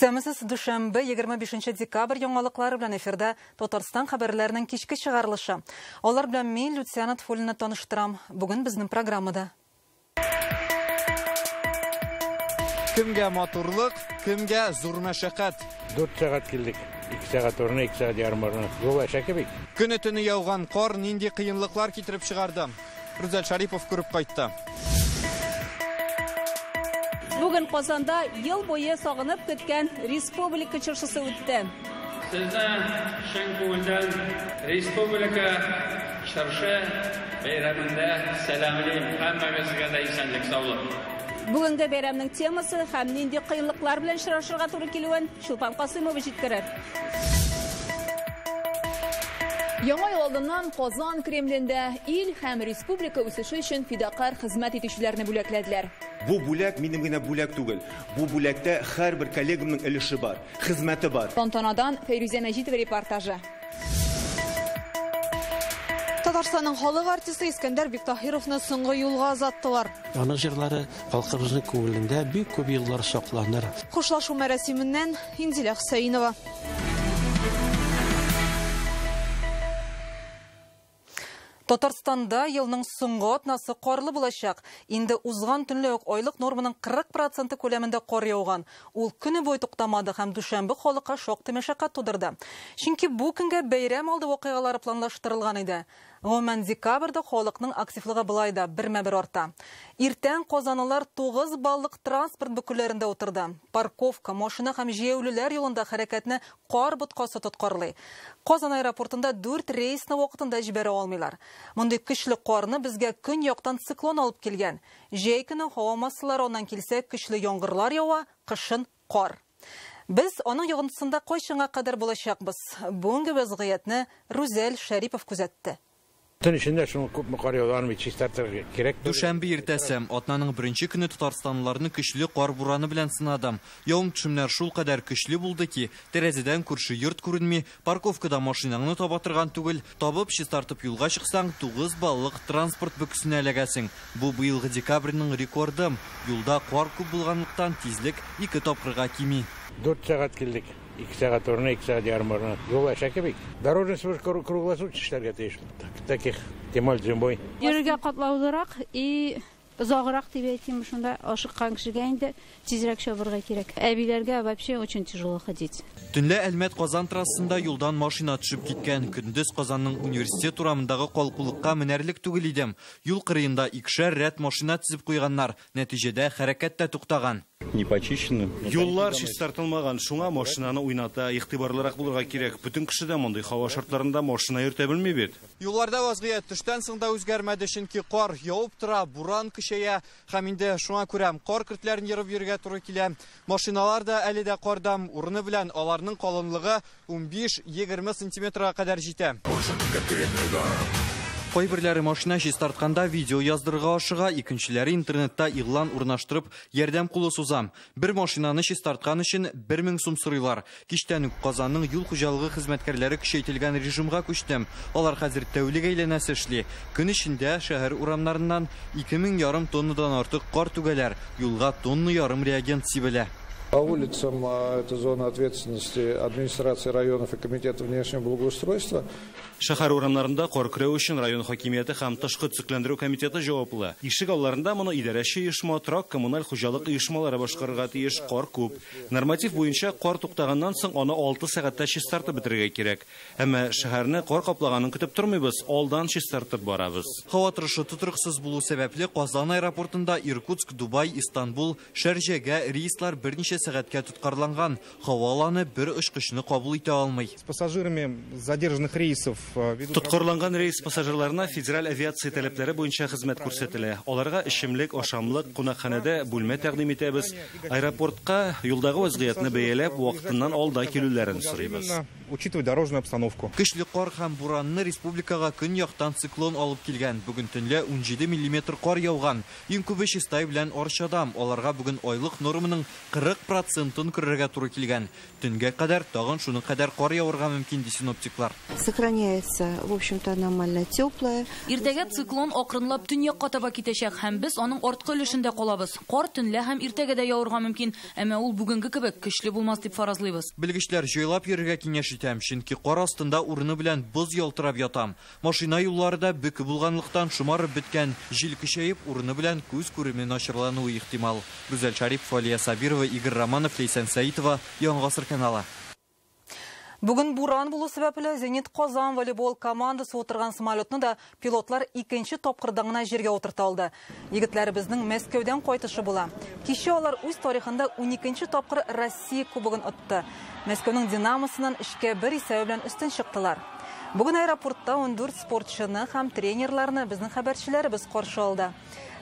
Исәнмесез, дүшәмбе 25 декабрь яңалыклары белән эфирда Татарстан хәбәрләренең кичке чыгарылышы. Алар белән мин, Люциана Тфуллина, таныштырам. Бүген безнең программада. Кемгә матурлык, кемгә зур мәшәкать. 4 сәгать килдек. 2 сәгать урыны, 2 сәгать ярым урыны. Юл әшәке бит. Көне төне яуган кар нинди кыенлыклар китереп чыгарды? Рүзәл Шарипов күреп кайтты. Бүген Казанда ел буе сагынып көткән республика чыршысы үтте. Сезне чын күңелдән республика чыршы бәйрәмендә сәламлим. Һәммәгезгә дә исәнлек, саулык. Бүгенге бәйрәмнең темасы һәм нинди кыенлыклар белән очрашырга туры килүен Чулпан Касымова җиткерер. Яңа ел алдыннан Казан Кремлендә ил һәм республика үсеше өчен фидакарь хезмәт итүчеләрне бүләкләделәр. Бу бүләк минем генә бүләк түгел. Бу бүләктә һәрбер коллегамның өлеше бар, хезмәте бар. Тантанадан Фәйрүзә Мәҗитова репортажы. Татарстанның халык артисты Искәндәр Биктаһировны соңгы юлга озаттылар. Аның җырлары халкыбызның күңелендә бик күп еллар сакланыр. Хушлашу мәрасименнән Инзилә Хөсәенова. Татарстанда елның соңгы атнасы карлы булачак. Инде узган төнлә үк айлык норманың 40% күләмендә кар яуган. Ул көне буе туктамады һәм дүшәмбе халыкка шактый мәшәкать тудырды. Чөнки бу көнгә бәйрәм алды вакыйгалары планлаштырылган иде. Гомумән, декабрьдә халыкның активлыгы былай да бермә-бер арта. Иртән казанлылар 9 баллык транспорт бөкеләрендә утырды. Парковка, машина һәм җәяүлеләр юлында хәрәкәтне кар боткасы тоткарлый. Казан аэропортында 4 рейсны вакытында җибәрә алмыйлар. Мондый көчле карны безгә көньяктан циклон алып килгән. Җәй көне һава массалары аннан килсә, көчле яңгырлар ява, кышын кар. Без аның йогынтысында кайчанга кадәр булачакбыз? Бүгенге вазгыятьне Рүзәл Шәрипов күзәтте. Төн эчендә шуны күпме кар яуганын бит чистартырга кирәк. Дүшәмбе иртәсе, атнаның беренче көне татарстанлыларны көчле кар бураны белән сынады. Явым-төшемнәр шул кадәр көчле булды ки, тәрәзәдән күрше йорт күренми, парковкада машинаңны таба торган түгел, табып чистартып юлга чыксаң, 9 баллык транспорт бөкесенә эләгәсең. Бу быелгы декабрьнең рекорды. Юлда кар күп булганлыктан тизлек 2 тапкырга кими. 4 сәгать килдек. 2 сәгать урыны, 2 сәгать ярым урыны. Юл әшәке бит. Дорожный служба круглосуточно эшләргә тиеш. Таких, тем более зимой. Йөрергә катлаулырак и озаграк дип әйтим, шунда ашыккан кешегә инде тизрәк чабырга кирәк. Әбиләргә вообще очень тяжело ходить. Төнлә Әлмәт Казан трассасында юлдан машина төшеп киткән. Көндез Казанның университет урамындагы калкулыкка менәрлек түгел идем. Юл кырыенда икешәр рәт машина тезеп куйганнар. Нәтиҗәдә хәрәкәт тә туктаган. Не почищены. Юллар чистартылмаган, шуңа машинаны уйната, игътибарлырак булырга кирәк. Бөтен кеше дә мондый һава шартларында машина йөртә белми бит. Юлларда вазгыять төштән соң да үзгәрмәде, чөнки кар явып тора, буран көчәя һәм инде шуңа күрә кар көртләрен ерып йөрергә туры килә. Машиналар да әле дә карда, урыны белән аларның калынлыгы 15-20 сантиметрга кадәр җитә. Кайберләре машина чистартканда видео яздырырга ашыга, икенчеләре интернетта игълан урнаштырып ярдәм кулы суза. Бер машинаны чистарткан өчен 1000 сум сорыйлар. Кичтән үк Казанның юл хуҗалыгы хезмәткәрләре көчәйтелгән режимга күчте. Алар хәзер тәүлек әйләнәсе эшли. Көн эчендә шәһәр урамнарыннан 2500 тоннадан артык кар түгәләр. Юлга тонна ярым реагент сибелә. По улицам это зона ответственности администрации районов и комитета внешнего благоустройства. Шәһәр урамнарында кар көрәү өчен район хакимияте һәм тышкы төзекләндерү комитеты җаваплы. Ишек алларында моны идарәче оешма, торак коммуналь хуҗалык оешмалары башкарырга тиеш. Кар күп. Норматив буенча кар туктаганнан соң аны 6 сәгатьтә чистартып бетерергә кирәк. Әмма шәһәрне кар каплаганын көтеп тормыйбыз, алдан чистартып барабыз. Һава торышы тотрыксыз булу сәбәпле Казан аэропортында Иркутск, Дубай, Истанбул, Шәрҗәгә рейслар берничә сәгатькә тоткарланган. Һава аланы бер очкычны кабул итә алмый. С пассажирами задержанных рейсов Тоткарланган рейс пассажирларына федераль авиация таләпләре буенча хезмәт күрсәтелә. Аларга эчемлек, ашамлык, кунакханәдә бүлмә тәкъдим итәбез. Аэропортка юлдагы вазгыятьне бәяләп, вакытыннан алда килүләрен сорыйбыз. Учитывая дорожную обстановку. Көчле кар һәм буранны республикага көньяктан циклон алып килгән. Бүген төнлә 17 миллиметр кар яуган. Иң күбе Чистай белән Арчада. Аларга бүген айлык норманың 40 40%-ын көрәргә туры килгән. Төнгә кадәр тагын шуның кадәр кар явырга мөмкин, ди синоптиклар. Сохраняется, в общем-то, аномально теплая. Иртәгә циклон акрынлап төньякка таба китәчәк һәм без аның арткы өлешендә калабыз. Кар төнлә һәм иртәгә дә явырга мөмкин, әмма ул бүгенге кебек көчле булмас дип фаразлыйбыз. Белгечләр җайлап йөрергә киңәш итә, чөнки кар астында урыны белән боз ялтырап ята. Машина юллары да бөке булганлыктан шомарып беткән. Җил көчәеп, урыны белән күз күреме начарлануы ихтимал. Гүзәл Шарипова, Алия Сабирова, Игорь Романов, Ләйсән Сәитова, Яңа Гасыр каналы. Бүген буран булу сәбәпле Зенит Казан волейбол командасы утырган самолетны да пилотлар икенче тапкырдан гына җиргә утырта алды. Егетләребезнең Мәскәүдән кайтышы була. Кичә алар үз тарихында 12нче тапкыр Россия кубогын отты. Мәскәүнең Динамосыннан 3-1 исәбе белән өстен чыктылар. Бүген аэропортта 14 спортчыны һәм тренерларны безнең хәбәрчеләребез каршы алды.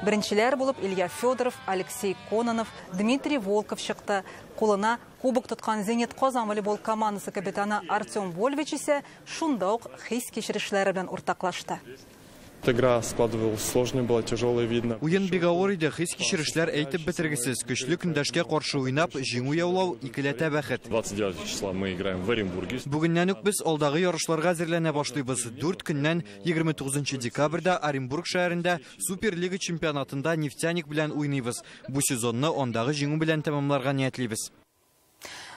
Беренчеләр булып Илья Федоров, Алексей Кононов, Дмитрий Волков чыкты. Кулына кубок тоткан Зенит Казан волейбол командасы капитаны Артем Вольвич исә шунда ук хис-кичерешләре белән уртаклашты. Игра складывалась сложной, была тяжелой, видно. Уен бик авыр иде, хис-кичерешләр әйтеп бетергесез. Көчле көндәшкә каршы уйнап, җиңү яулау икеләтә бәхет. 29 числа мы играем в Оренбурге. Бүгеннән үк без алдагы ярышларга әзерләнә башлыйбыз. 4 көннән 29 декабрьдә Оренбург шәһәрендә Суперлига чемпионатында Нефтяник белән уйныйбыз. Бу сезонны андагы җиңү белән тәмамларга ниятлибез.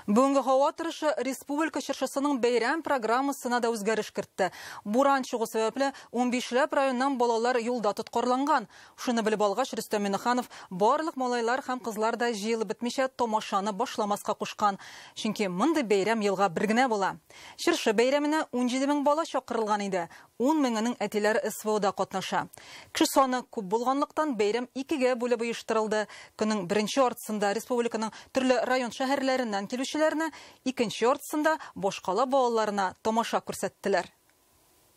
Бүгенге һава торышы республика чыршысының бәйрәм программасына да үзгәреш кертте. Буран чыгу сәбәпле 15ләп районнан балалар юлда тоткарланган. Шуны белеп алгач, Рөстәм Миңнеханов барлык малайлар һәм кызлар да җыелып бетмичә тамашаны башламаска кушкан. Чөнки мондый бәйрәм елга бер генә була. Чыршы бәйрәменә 17 мең бала чакырылган иде. 10 меңенең әтиләре СВОда катнаша. Кеше саны күп булганлыктан бәйрәм икегә бүлеп оештырылды. Көннең беренче яртысында республиканың төрле район шәһәрләреннән килүчеләрне, икенче яртысында башкала балаларына тамаша күрсәттеләр.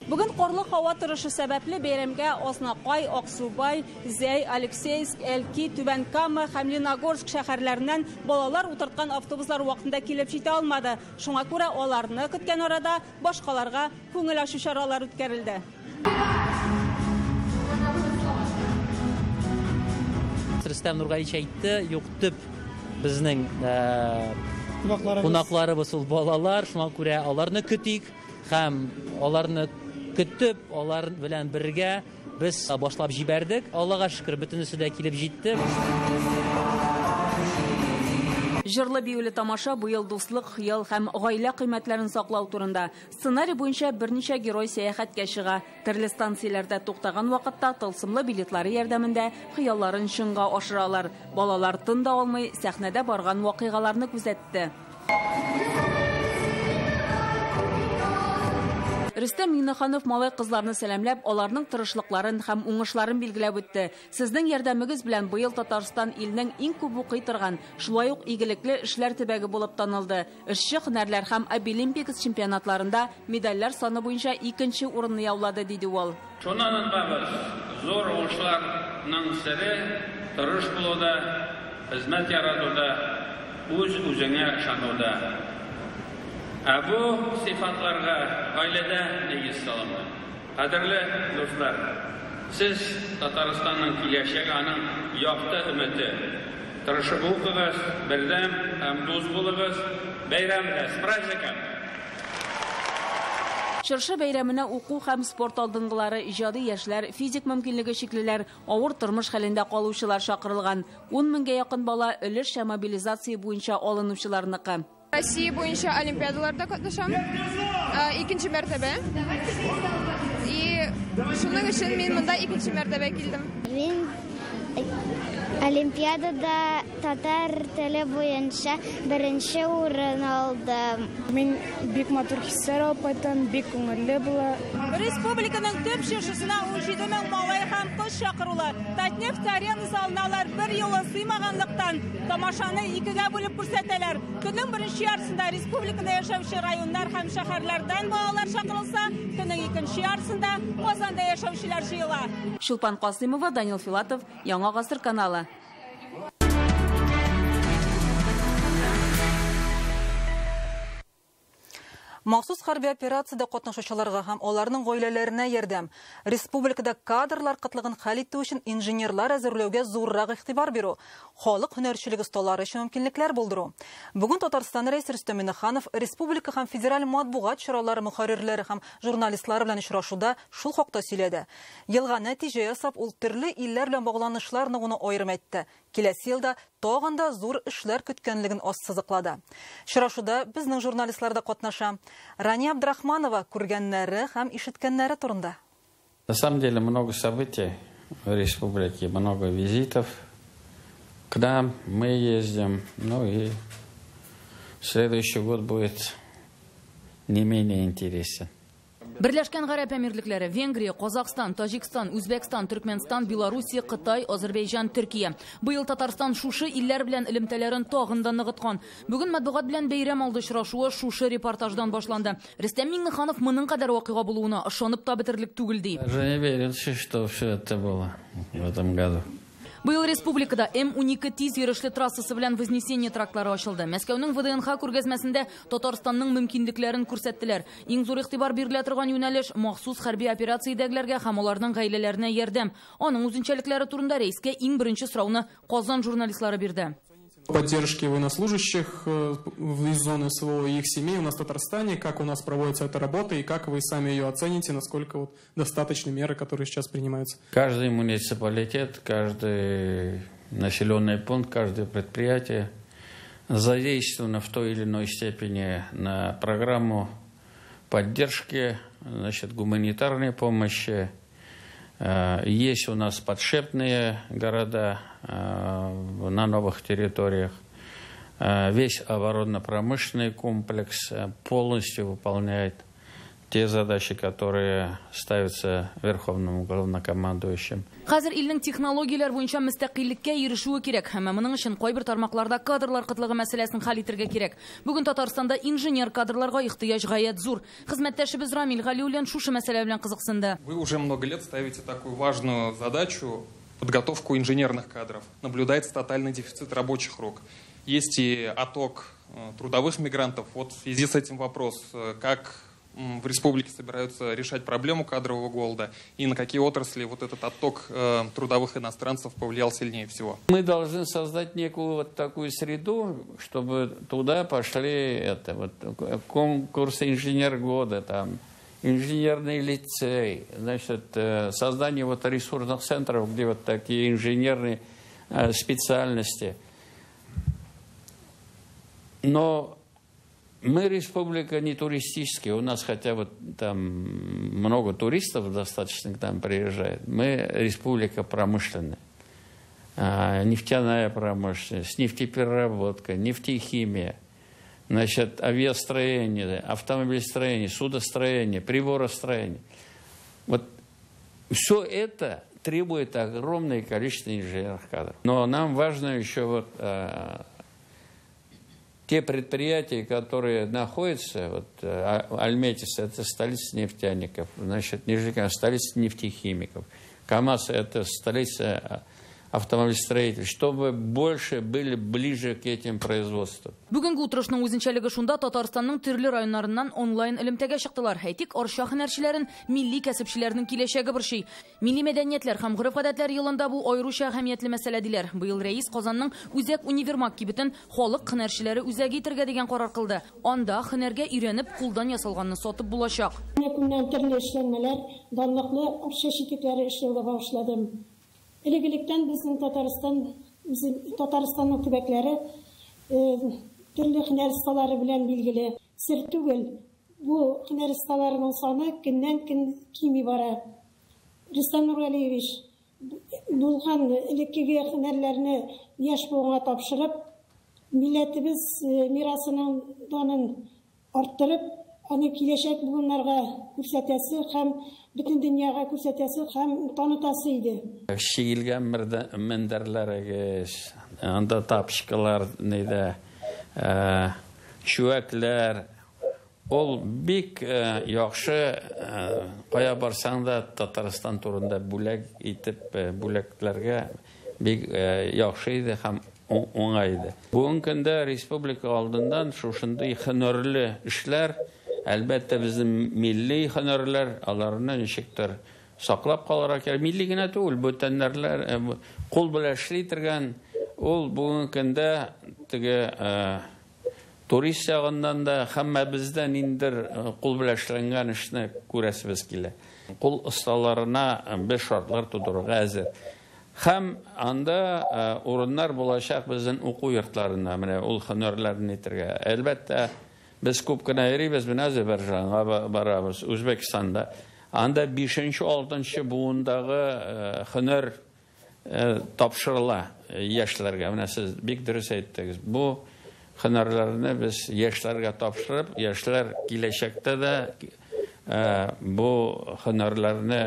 Бүген карлы һава торышы сәбәпле бәйрәмгә Азнакай, Аксубай, Зәй, Алексеевск, Әлки, Түбән Кама һәм Леногорск шәһәрләреннән балалар утырткан автобуслар вакытында килеп җитә алмады. Шуңа күрә аларны көткән арада башкаларга күңел ачу чаралары үткәрелде. Рөстәм Нургалиевич әйтте, юк, төп безнең кунакларыбыз ул балалар, шуңа күрә аларны көтик һәм аларны көтеп, алар белән бергә без башлап җибәрдек. Аллага шөкер, бөтенесе дә килеп җитте. Җырлы биюле тамаша быел дуслык, хыял һәм гаилә кыйммәтләрен саклау турында. Сценарий буенча берничә герой сәяхәткә чыга. Төрле станцияләрдә туктаган вакытта тылсымлы билетлары ярдәмендә хыялларын чынга ашыралар. Балалар тын да алмый, сәхнәдә барган вакыйгаларны күзәтте. Рөстәм Миңнеханов малай кызларны сәламләп, аларның тырышлыкларын һәм уңышларын билгеләп үтте. Сезнең ярдәмегез белән быел Татарстан илнең иң күп укый торган, шулай ук игелекле эшләр төбәге булып танылды. Эшче һөнәрләр һәм Абилимпикс чемпионатларында медальләр саны буенча икенче урынны яулады, диде ул. Шуны онытмабыз, зур уңышларның сере тырыш булуда, хезмәт яратуда, үз-үзеңә ышануда. Ә бу сыйфатларга гаиләдә нигез салына. Кадерле дуслар, сез Татарстанның киләчәге, аның якты өмете. Тырышып укыгыз, бердәм һәм дус булыгыз. Бәйрәм белән, с праздником! Чыршы бәйрәменә уку һәм спорт алдынгылары, иҗади яшьләр, физик мөмкинлеге чиклеләр, авыр тормыш хәлендә калучылар чакырылган. 10 меңгә якын бала өлешчә мобилизация буенча алынучыларныкы. Россия буенча олимпиадаларда катнашам. Икенче мәртәбә. И шуның өчен мин монда икенче мәртәбә килдем. Мин олимпиадада татар теле буенча беренче урын алдым. Мин бик матур хисләр алып кайттым, бик күңелле була. Республиканың төп чыршысына 17 мең малай һәм кыз чакырулы. Татнефть арена залына алар бер юлы сыймаганлыктан тамашаны икегә бүлеп күрсәтәләр. Көннең беренче яртысында республикада яшәүче районнар һәм шәһәрләрдән балалар чакырылса, көннең икенче яртысында Казанда яшәүчеләр җыела. Чулпан Касыймова, Данил Филатов, Яңа Гасыр каналы. Махсус хәрби операциядә катнашучыларга һәм аларның гаиләләренә ярдәм. Республикада кадрлар кытлыгын хәл итү өчен инженерлар әзерләүгә зуррак игътибар бирү, халык һөнәрчелеге осталары өчен мөмкинлекләр булдыру. Бүген Татарстан Рәисе Рөстәм Миңнеханов республика һәм федераль матбугат чаралары мөхәррирләре һәм журналистлары белән очрашуда шул хакта сөйләде. Елга нәтиҗә ясап, ул төрле илләр белән багланышлар ныгуны аерым әйтте. Киләсе елда тагын да зур эшләр көткәнлеген ассызыклады. Очрашуда безнең журналистлар да катнаша. Рания Абдрахманова күргәннәре һәм ишеткәннәре турында. На самом деле много событий в республике, много визитов к нам, мы ездим, ну и следующий год будет не менее интересен. Берләшкән Гарәп Әмирлекләре, Венгрия, Казахстан, Таҗикстан, Үзбәкстан, Төркмәнстан, Белоруссия, Кытай, Азербайҗан, Төркия. Быел Татарстан шушы илләр белән элемтәләрен тагын да ныгыткан. Бүген матбугат белән бәйрәм алды очрашуы шушы репортаждан башланды. Рөстәм Миңнеханов моның кадәр вакыйга булуына ышанып та бетерерлек түгел ди. Даже не верится, что все это было в этом году. Быел республикада М12 тиз йөрешле трассасы белән Вознесение трактлары ачылды. Мәскәүнең ВДНХ күргәзмәсендә Татарстанның мөмкинлекләрен күрсәттеләр. Иң зур игътибар бирелә торган юнәлеш махсус хәрби операциядәгеләргә һәм аларның гаиләләренә ярдәм. Аның үзенчәлекләре турында рәискә иң беренче сорауны Казан журналистлары бирде. Поддержки военнослужащих из зоны СВО и их семей у нас в Татарстане, как у нас проводится эта работа и как вы сами ее оцените, насколько вот достаточны меры, которые сейчас принимаются? Каждый муниципалитет, каждый населенный пункт, каждое предприятие задействовано в той или иной степени на программу поддержки, значит, гуманитарной помощи. Есть у нас подшепные города на новых территориях. Весь оборонно-промышленный комплекс полностью выполняет те задачи, которые ставятся верховным главнокомандующим. Хәзер илнең технологияләр буенча мөстәкыйльлеккә ирешүе кирәк. Әмма моның өчен кайбер тармакларда кадрлар кытлыгы мәсьәләсен хәл итәргә кирәк. Бүген Татарстанда инженер кадрларга ихтыяҗ гаять зур. Хезмәттәшебез Рамил Галиуллин шушы мәсьәлә белән кызыксынды. Вы уже много лет ставите такую важную задачу подготовку инженерных кадров. Наблюдается тотальный дефицит рабочих рук. Есть и отток трудовых мигрантов. Вот в связи с этим вопрос, как в республике собираются решать проблему кадрового голода и на какие отрасли вот этот отток трудовых иностранцев повлиял сильнее всего? Мы должны создать некую вот такую среду, чтобы туда пошли это, вот, конкурс инженер года, там, инженерный лицей, значит, создание вот ресурсных центров, где вот такие инженерные специальности. Но мы республика не туристическая, у нас хотя бы там много туристов достаточно к нам приезжает. Мы республика промышленная, нефтяная промышленность, нефтепереработка, нефтехимия, значит, авиастроение, автомобилестроение, судостроение, приборостроение. Вот все это требует огромное количество инженерных кадров. Но нам важно еще вот те предприятия, которые находятся, вот Альметьевск – это столица нефтяников, значит, Нижнекамск – столица нефтехимиков, КАМАЗ – это столица автомобилестроителей, чтобы больше были ближе к этим производствам. Бүгенге утырышның үзенчәлеге шунда, Татарстанның төрле районнарыннан онлайн элемтәгә чыктылар. Әйтик, Арча һөнәрчеләрен милли кәсепчеләрнең киләчәге борчый. Милли мәдәниятләр һәм гореф-гадәтләр елында бу аеруча әһәмиятле мәсьәлә диләр. Быел рәис Казанның үзәк универмаг кибетен халык һөнәрчеләре үзәге итәргә дигән карар кылды. Анда һөнәргә өйрәнеп, кулдан ясалганны сатып булачак. Күннән төрле эшләнмәләр, данлыклы Арча читекләре эшләүгә багышладым. Элек-электән безнең Татарстанның төбәкләре төрле һөнәр осталары белән билгеле. Сер түгел, бу һөнәр осталарының саны көннән-көн кими бара. Рөстәм Нургалиевич булган элеккеге һөнәрләрне яшь буынга тапшырып, милләтебез мирасының данын арттырып, аны киләчәк буыннарга күрсәтәсе һәм бөтен дөньяга күрсәтәсе һәм танытасы иде. Чигелгән мендәрләрегез, анда тапочкалар, нидә, чүәкләр, ул бик яхшы, кая барсаң да Татарстан турында бүләк итеп, бүләкләргә бик яхшы иде һәм уңай иде. Бүгенге көндә республика алдыннан шушындый һөнәрле эшләр Әлбәттә, безнең милли һөнәрләр, аларны ничектер саклап калырга кирәк. Милли генә түгел, бүтәннәрләр кул белән эшли торган, ул бүгенге көндә теге турист ягыннан да һәммәбездә ниндидер кул белән эшләнгән эшне күрәсебез килә. Кул осталарына без шартлар тудырырга әзер. Һәм анда урыннар булачак безнең уку йортларында, менә ул һөнәрләрне итәргә. Әлбәттә, без күп кенә йөрибез, менә Азербайҗанга барабыз, Үзбәкстанда. Анда 5-6 буындагы һөнәр тапшырыла яшьләргә. Менә сез бик дөрес әйттегез. Бу һөнәрләрне без яшьләргә тапшырып, яшьләр киләчәктә дә бу һөнәрләрне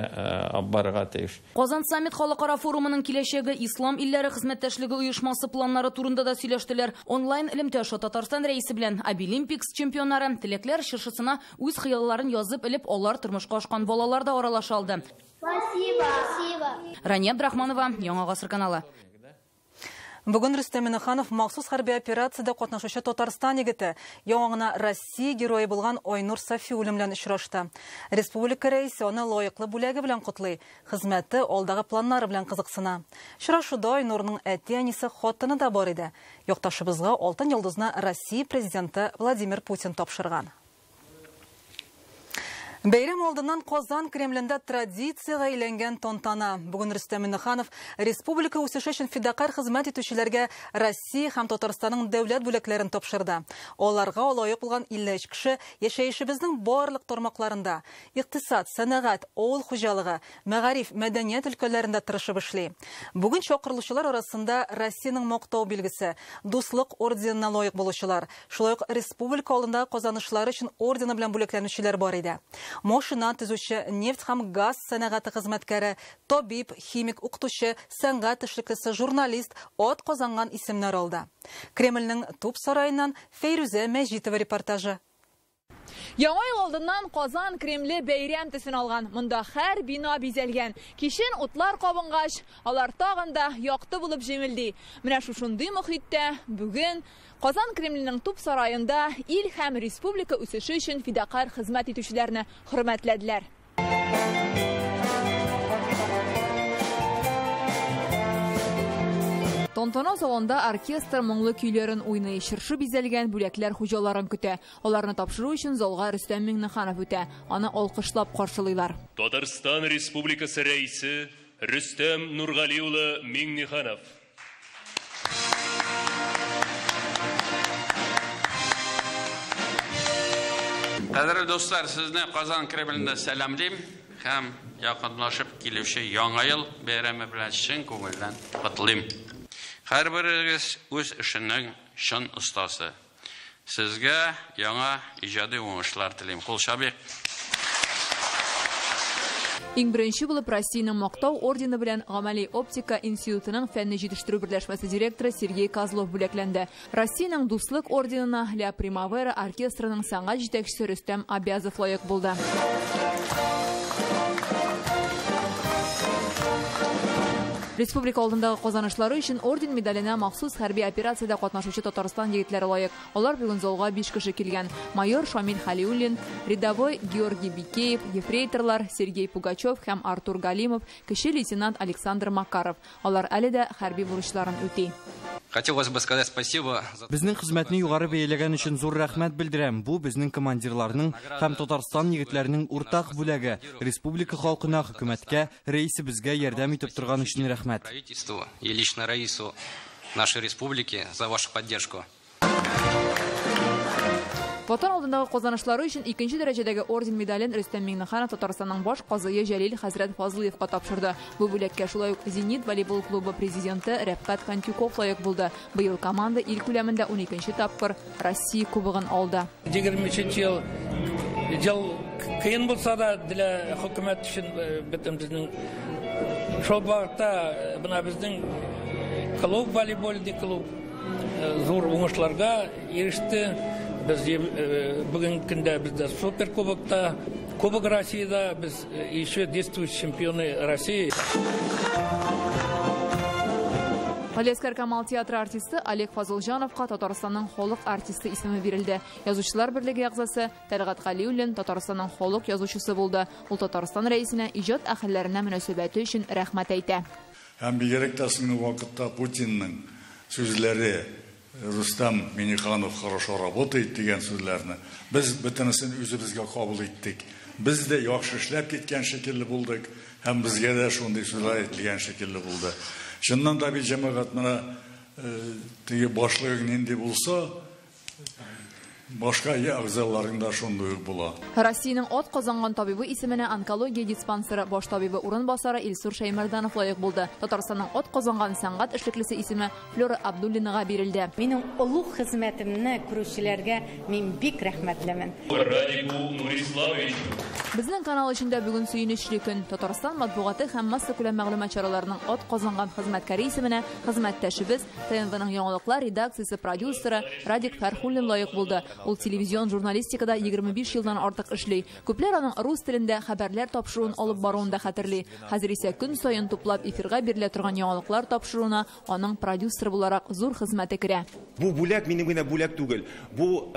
алып барырга тиеш. Казан саммит халыкара форумының киләчәге, Ислам илләре хезмәттәшлеге оешмасы планнары турында да сөйләштеләр. Онлайн элемтә аша Татарстан рәисе белән Абилимпикс чемпионнары теләкләр чыршысына үз хыялларын язып элеп, алар тормышка ашкан балалар да аралаша алды. Спасибо. Спасибо. Рания Абдрахманова, Яңа Гасыр каналы. Бүген Рөстәм Миңнеханов махсус хәрби операциядә катнашучы Татарстан егете, яңа гына Россия герое булган Айнур Сафиуллин белән очрашты. Республика рәисе аны лаеклы бүләге белән котлый, хезмәте, алдагы планнары белән кызыксына. Очрашуда Айнурның әти-әнисе, хатыны да бар иде. Якташыбызга Алтын йолдызны Россия президенты Владимир Путин тапшырган. Бәйрәм алдыннан Казан Кремлендә традициягә әйләнгән тантана. Бүген Рөстәм Миңнеханов республика үсеше өчен фидакарь хезмәт итүчеләргә Россия һәм Татарстанның дәүләт бүләкләрен тапшырды. Аларга лаек булган 53 кеше яшәешебезнең барлык тармакларында икътисад, сәнәгать, авыл хуҗалыгы, мәгариф, мәдәният өлкәләрендә тырышып эшли. Бүген чакырылучылар арасында Россиянең мактау билгесе, Дуслык орденына лаек булучылар, шулай ук республика алдындагы казанышлары өчен ордены белән бүләкләнүчеләр бар иде. Машина төзүче, нефть һәм газ сәнәгате хезмәткәре, табиб, химик, укытучы, сәнгать эшлеклесе, журналист ат казанган исемнәр алды. Кремльнең Туп сараеннан Фәйрүзә Мәҗитова репортажы. Яңа ел алдыннан Казан Кремле бәйрәм төсен алган. Монда һәр бина бизәлгән. Кичен утлар кабынгач, алар тагын да якты булып җемелди. Менә шушындый мохиттә бүген Казан Кремленең Туп сараенда ил һәм республика үсеше өчен фидакарь хезмәт итүчеләрне хөрмәтләделәр. Тантана залында оркестр моңлы көйләрен уйный, чыршы бизәлгән бүләкләр хуҗаларын көтә. Аларны тапшыру өчен залга Рөстәм Миңнеханов үтә. Аны алкышлап каршылыйлар. Татарстан Республикасы рәисе Рөстәм Нургали улы Миңнеханов. Кадерле дуслар, сезне Казан Кремлендә сәламлим һәм якынлашып килүче Яңа ел бәйрәме белән чын күңелдән котлыйм. Һәрберегез үз эшенең чын остасы. Сезгә яңа иҗади уңышлар телим. Кул чабыйк. Иң беренче булып Россиянең мактау ордены белән Гамәли оптика институтының фәнни җитештерү берләшмәсе директоры Сергей Козлов бүләкләнде. Россиянең Дуслык орденына Ля Примавера оркестрының сәнгать җитәкчесе Рөстәм Абязов лаек булды. Республика алдындагы казанышлары өчен орден медаленә махсус хәрби операциядә катнашучы Татарстан егетләре лаек. Алар бүген залга 5 кеше килгән. Майор Шамил Халиуллин, рядовой Георгий Бикеев, ефрейторлар Сергей Пугачев һәм Артур Галимов, кече лейтенант Александр Макаров. Алар әле дә хәрби бурычларын үти. Хотелось бы сказать спасибо. Безнең хезмәтне югары бәяләгән өчен зур рәхмәт белдерәм. Бу безнең командирларның һәм Татарстан егетләренең уртак бүләге. Республика халкына, хөкүмәткә, рәисебезгә ярдәм итеп торган өчен рәхмәт. Правительству и лично раису нашей республики за вашу поддержку. Ватан алдындагы казанышлары өчен икенче дәрәҗәдәге орден медален Рөстәм Миңнеханов Татарстанның баш казые Җәлил хәзрәт Фазлыевка тапшырды. Бу бүләккә шулай ук Зенит волейбол клубы президенты Рәфкать Кантюков лаек булды. Быел команда ил күләмендә 12нче тапкыр Россия кубогын алды. 23 ел ел кыен булса да для хөкүмәт өчен бөтен безнең шул вакытта менә безнең клуб волейбольный клуб зур уңышларга иреште. Без бүгенге көндә бездә суперкубокта, Кубок Россиядә без еще действующие чемпионы России. Галиәсгар Камал театры артисты Олег Фазылҗановка Татарстанның халык артисты исеме бирелде. Язучылар берлеге әгъзасы Тәлгать Галиуллин Татарстанның халык язучысы булды. Ул Татарстан рәисенә иҗат әһелләренә мөнәсәбәте өчен рәхмәт әйтә. Һәм бигрәк тә соңгы вакытта Путинның сүзләре Рустам Минниханов хорошо работает дигән сүзләрне без бөтенесен үзебезгә кабул иттек. Без дә яхшы эшләп киткән шикелле булдык, һәм безгә дә шундый сүзләр әйтелгән шикелле булды. Чыннан да бит җәмәгать менә теге башлыгың нинди булса, башка әгъзаларың да шундый ук була. Россиянең ат казанган табибы исеменә онкология диспансеры баш табибы урынбасары Илсур Шәймәрданов лаек булды. Татарстанның ат казанган сәнгать эшлеклесе исеме Флера Абдуллинага бирелде. Минем олуг хезмәтемне күрүчеләргә мин бик рәхмәтлемен. Радику Нурисламович. Безнең канал эчендә бүген сөенечле көн. Татарстан матбугаты һәм массакүләм мәгълүмат чараларының ат казанган хезмәткәре исеменә хезмәттәшебез ТНВның яңалыклар редакциясе продюсеры Радик Фәрхуллин лаек булды. Ул телевизион журналистикада 25 елдан артык эшли. Күпләр аның рус телендә хәбәрләр тапшыруын алып баруын да хәтерли. Хәзер исә көн саен туплап эфирга бирелә торган яңалыклар тапшыруына аның продюсер буларак зур хезмәте керә. Бу бүләк минем генә бүләк түгел. Бу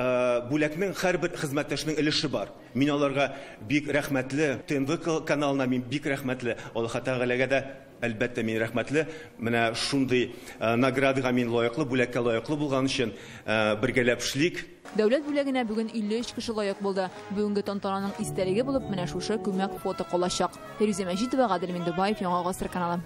бүләкнең һәрбер хезмәттәшнең өлеше бар. Мин аларга бик рәхмәтле. ТНВ каналына мин бик рәхмәтле. Аллаһ Тәгаләгә дә әлбәттә мин рәхмәтле. Менә шундый наградага мин лаеклы, бүләккә лаеклы булган өчен бергәләп эшлик. Дәүләт бүләгенә бүген 53 кеше лаек булды. Бүгенге тантананың истәлеге булып менә шушы күмәк фото калачак. Фирүзә Мәҗитова, Гадел Миндубаев, Яңа Гасыр каналы.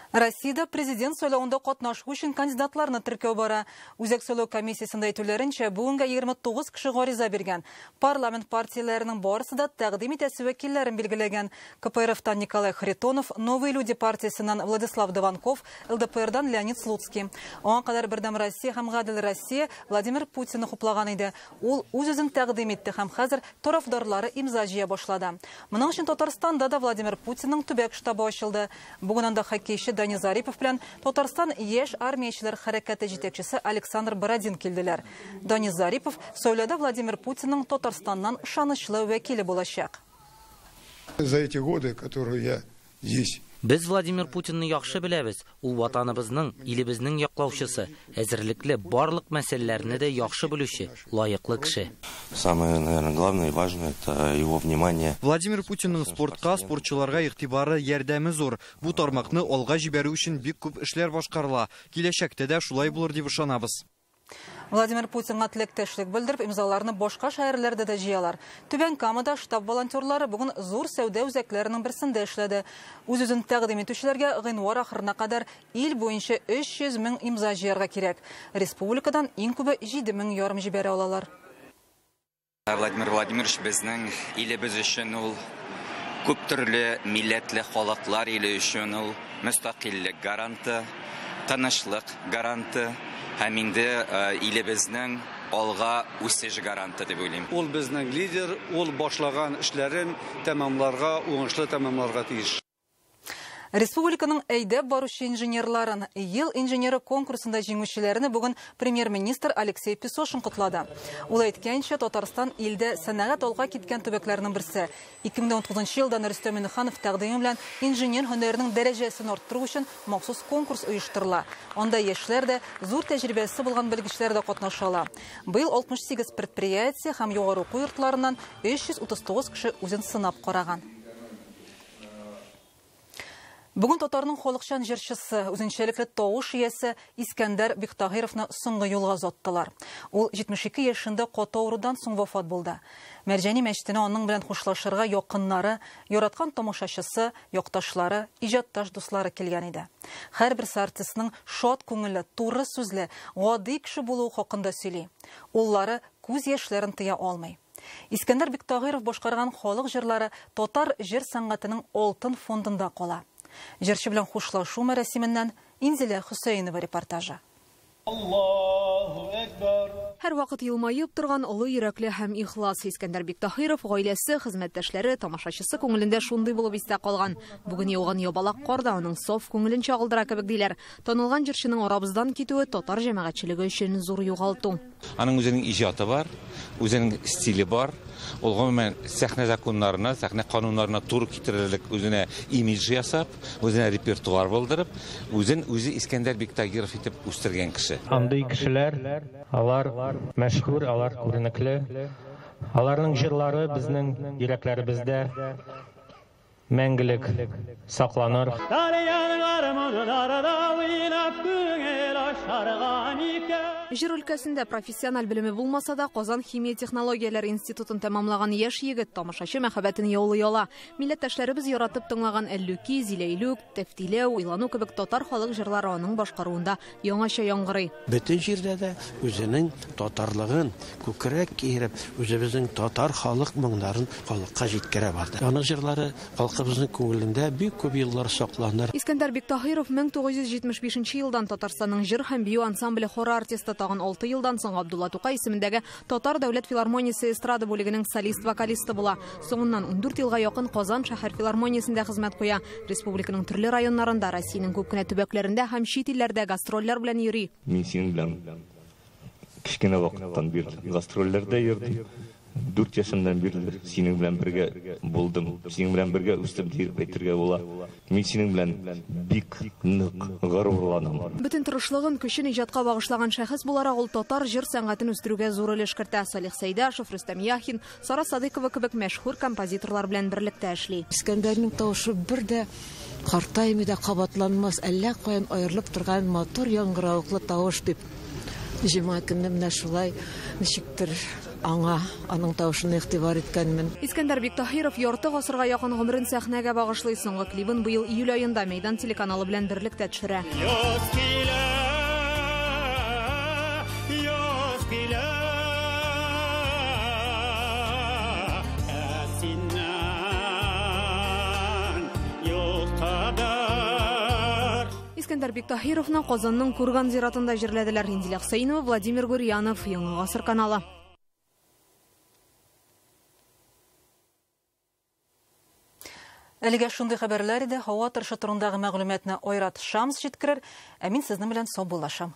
Россиядә президент сайлавында катнашу өчен кандидатларны теркәү бара. Үзәк сайлау комиссиясендә әйтүләренчә, бүгенгә 29 кеше гариза биргән. Парламент партияләренең барысы да тәкъдим итәсе вәкилләрен билгеләгән. КПРФтан Николай Харитонов, Новые люди партиясеннән Владислав Дованков, ЛДПРдан Леонид Слуцкий. Аңа кадәр Бердәм Россия һәм Гадел Россия Владимир Путинны хуплаган иде. Ул үз-үзен тәкъдим итте һәм хәзер тарафдарлары имза җыя башлады. Моның өчен Татарстанда да Владимир Путинның төбәк штабы ачылды. Бүген анда хоккейчы Данис Зарипов белән Татарстан яшь армиячеләр хәрәкәте җитәкчесе Александр Бородин килделәр. Данис Зарипов сайлауда Владимир Путинның Татарстаннан ышанычлы вәкиле булачак. За эти годы, которые я здесь. Без Владимир Путинны яхшы беләбез. Ул ватаныбызның, илебезнең яклаучысы, әзерлекле барлык мәсьәләләрне дә яхшы белүче, лаеклы кеше. Самое, наверное, главное и важное это его внимание. Владимир Путинның спортка, спортчыларга игътибары, ярдәме зур. Бу тармакны алга җибәрү өчен бик күп эшләр башкарыла. Киләчәктә дә шулай булыр дип ышанабыз. Владимир Путинга теләктәшлек белдереп, имзаларны башка шәһәрләрдә дә җыялар. Түбән Камада штаб волонтерлары бүген зур сәүдә үзәкләренең берсендә эшләде. Үз-үзен тәкъдим итүчеләргә гыйнвар ахырына кадәр ил буенча 300 мең имза җыярга кирәк. Республикадан иң күбе 7,5 мең җибәрә алалар. Владимир Владимирович безнең илебез өчен ул күп төрле милләтле халыклар иле өчен ул мөстәкыйльлек гаранты, тынычлык гаранты. Һәм инде илебезнең алга үсеш гаранты дип уйлыйм. Ул безнең лидер, ул башлаган эшләрен тәмамларга, уңышлы тәмамларга тиеш. Республиканың әйдәп баручы инженерларын ел инженеры конкурсында җиңүчеләрне бүген премьер-министр Алексей Песошин котлады. Ул әйткәнчә, Татарстан илдә сәнәгать алга киткән төбәкләрнең берсе. 2019 елдан Рөстәм Миннеханов тәкъдиме белән инженер һөнәренең дәрәҗәсен арттыру өчен махсус конкурс оештырыла. Анда яшьләр дә, зур тәҗрибәсе булган белгечләр дә катнаша ала. Быел 68 предприятие һәм югары уку йортларыннан 339 кеше үзен сынап караган. Бүген татарның халыкчан җырчысы, үзенчәлекле тавыш иясе Искәндәр Биктаһировны соңгы юлга озаттылар. Ул 72 яшендә каты авырудан соң вафат булды. Мәрҗани мәчетенә аның белән хушлашырга якыннары, яраткан тамашачысы, якташлары, иҗатташ дуслары килгән иде. Һәрберсе артистның шат күңелле, туры сүзле, гади кеше булуы хакында сөйли. Уллары күз яшьләрен тыя алмый. Искәндәр Биктаһиров башкарган халык җырлары татар җыр сәнгатенең алтын фондында кала. Җырчы белән хушлашу мәрасименнән Инзилә Хөсәенова репортажы. Аллаһу акбар. Һәрвакыт елмаеп торган олы йөрәкле һәм ихлас Искәндәр Биктаһиров гаиләсе, хезмәттәшләре, тамашачысы күңелендә шундый булып истә калган. Бүген яуган ябалак кар да аның саф күңелен чагылдыра кебек диләр. Танылган җырчының арабыздан китүе татар җәмәгатьчелеге өчен зур югалту. Аның үзенең иҗаты бар, үзенең стиле бар. Ул гомумән сәхнә законнарына, сәхнә кануннарына туры китерерлек үзенә имидж ясап, үзенә репертуар булдырып, үзен үзе Искәндәр Биктагиров итеп үстергән кеше. Андый кешеләр, алар мәшһүр, алар күренекле. Аларның җырлары безнең йөрәкләребездә мәңгелек сакланыр. Җыр өлкәсендә профессиональ белеме булмаса да, Казан химия технологияләре институтын тәмамлаган яшь егет тамашачы мәхәббәтен яулый ала. Милләттәшләребез яратып тыңлаган Әллүки, Зиләйлүк, Тәфтиләү, Уйлану кебек татар халык җырлары аның башкаруында яңача яңгырый. Бөтен җирдә дә үзенең татарлыгын күкрәк киереп, үзебезнең татар халык моңнарын халыкка җиткерә барды. Аның җырлары халкыбызның күңелендә бик күп еллар сакланыр. Искәндәр Биктаһиров 1975 елдан Татарстанның җыр һәм бию ансамбле хоры артисты, тагын 6 елдан соң Габдулла Тукай исемендәге Татар дәүләт филармониясе эстрада бүлегенең солист-вокалисты була. Соңыннан 14 елга якын Казан шәһәр филармониясендә хезмәт куя. Республиканың төрле районнарында, Россиянең күп кенә төбәкләрендә һәм чит илләрдә гастрольләр белән йөри. Мин синең белән кечкенә вакыттан бирле гастрольләрдә йөрдем. 4 яшемнән бирле синең белән бергә булдым, синең белән бергә үстем дип әйтергә була. Мин синең белән бик нык горурланам. Бөтен тырышлыгын, көчен иҗатка багышлаган шәхес буларак ул татар җыр сәнгатен үстерүгә зур өлеш кертә. Салих Сәйдашев, Рөстәм Яхин, Сара Садыкова кебек мәшһүр композиторлар белән берлектә эшли. Искәндәрнең тавышы бер дә картаймый да кабатланмас, әллә каян аерылып торган матур яңгыравыклы тавыш дип. Җомга көнне менә шулай ничектер аңа, аның тавышына игътибар иткәнмен. Искәндәр Биктаһиров ярты гасырга якын гомерен сәхнәгә багышлый. Соңгы клибын быел июль аенда Мәйдан телеканалы белән берлектә төшерә. Яз килә, яз килә, ә синнән юк кадәр. Искәндәр Биктаһировны Казанның Курган зиратында җирләделәр. Индилә Хөсәенова, Владимир Гурьянов, Яңа Гасыр каналы. Әлегә шундый хәбәрләр иде. Һава торышы турындагы мәгълүматны Айрат Шамс җиткерер. Ә мин сезнең белән саубуллашам.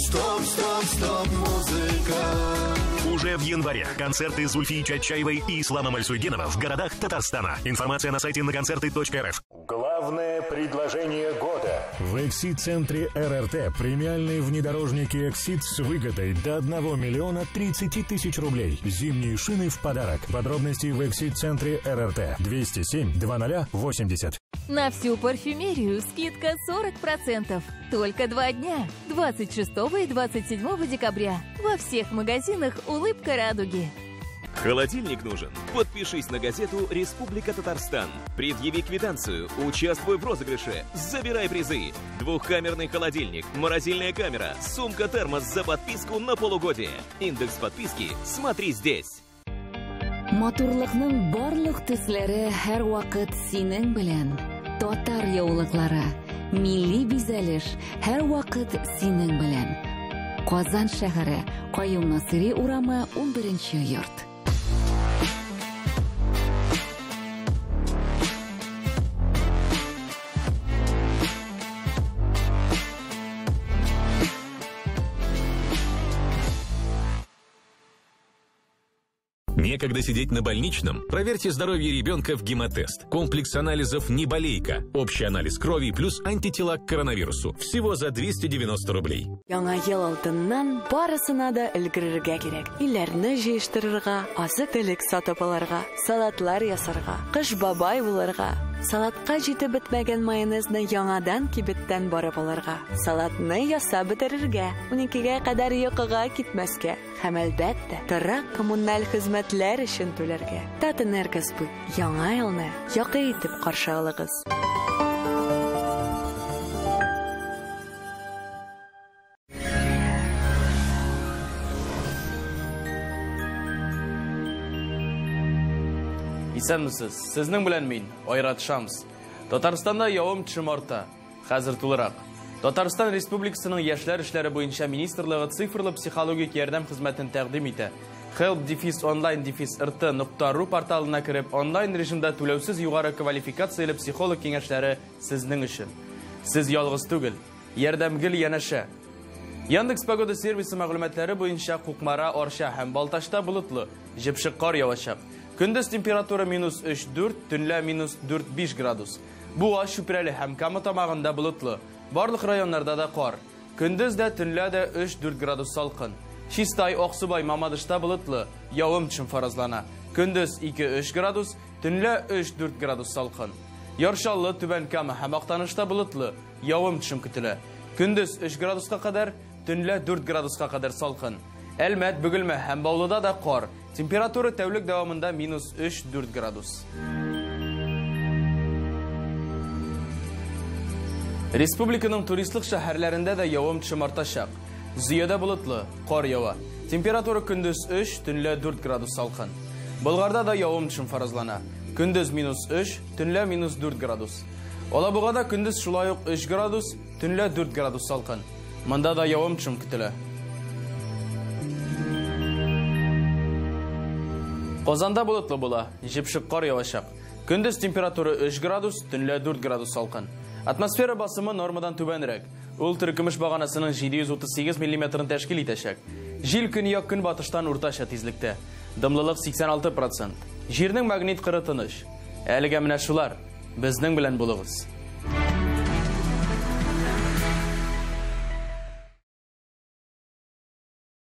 Стоп, стоп, стоп, музыка. Уже в январе концерты Зульфии Чатчаевой и Ислама Мальсуйгенова в городах Татарстана. Информация на сайте наконцерты.рф. Главное предложение года. В Эксит-центре РРТ премиальные внедорожники «Эксит» с выгодой до 1 миллиона 30 тысяч рублей. Зимние шины в подарок. Подробности в Эксит-центре РРТ 207 00 80. На всю парфюмерию скидка 40%. Только 2 дня. 26 и 27 декабря. Во всех магазинах «Улыбка радуги». Холодильник нужен? Подпишись на газету «Республика Татарстан». Предъяви квитанцию, участвуй в розыгрыше, забирай призы. Двухкамерный холодильник, морозильная камера, сумка-термос за подписку на полугодие. Индекс подписки смотри здесь. Матурлыкның барлык төсләре һәрвакыт синең белән. Татар яулыклары, милли бизәлеш һәрвакыт синең белән. Казан шәһәре, Каюм Насыйри урамы, 11 йорт. Некогда сидеть на больничном? Проверьте здоровье ребенка в Гемотест. Комплекс анализов «Неболейка». Общий анализ крови плюс антитела к коронавирусу. Всего за 290 рублей. Яңа ел алдыннан барысына да өлгерергә кирәк. Өйләрне җыештырырга, азык-төлек сатып алырга, салатлар ясарга, кыш бабай булырга, салатка җитеп бетмәгән майонезны яңадан кибеттән барып алырга, салатны ясап бетерергә, 12-гә кадәр йокыга китмәскә һәм әлбәттә, торак коммуналь хезмәтләр өчен түләргә. Татэнергосбыт яңа елны якын итеп каршы алыгыз. Исәнмесез, сезнең белән мин, Айрат Шамс. Татарстанда явым төшем арта. Хәзер тулырак. Татарстан Республикасының яшьләр эшләре буенча министрлыгы цифрлы психологик ярдәм хезмәтен тәкъдим итә. help-online-rt.ru порталына кереп, онлайн режимда түләүсез югары квалификацияле психолог киңәшләре сезнең өчен. Сез ялгыз түгел, ярдәм гел янәшә. Яндекс Погода сервисы мәгълүматлары буенча Кукмара, Арча һәм Балтачта болытлы, җепшек кар явачак. Көндез температура минус 3-4, төнлә минус 4-5 градус. Буа, Чүпрәле һәм Кама Тамагында болытлы. Барлык районнарда да кар. Көндез дә, төнлә дә 3-4 градус салкын. Чистай, Аксубай, Мамадышта болытлы, явым-төшем фаразлана. Көндез 2-3 градус, төнлә 3-4 градус салкын. Яр Чаллы, Түбән Кама һәм Актанышта болытлы, явым-төшем көтелә. Көндез 3 градуска кадәр, төнлә 4 градуска кадәр салкын. Әлмәт, Бөгелмә һәм Баулыда да кар. Температура тәүлек дәвамында минус 3-4 градус. Республиканың туристлык шәһәрләрендә дә явым-төшем артачак. Зөядә болытлы, кар ява. Температура көндез 3, төнлә 4 градус салкын. Болгарда да явым-төшем фаразлана. Көндез минус 3, төнлә минус 4 градус. Алабугада көндез шулай ук 3 градус, төнлә 4 градус салкын. Монда да явым-төшем көтелә. Казанда болытлы була, җепшек кар явачак. Көндез температура 3 градус, төнлә 4 градус салкын. Атмосфера басымы нормадан түбәнрәк. Ул теркөмеш баганасының 738 миллиметрын тәшкил итәчәк. Җил көньяк-көнбатыштан уртача тизлектә. Дымлылык 86%. Җирнең магнит кыры тыныч. Әлегә менә шулар. Безнең белән булыгыз.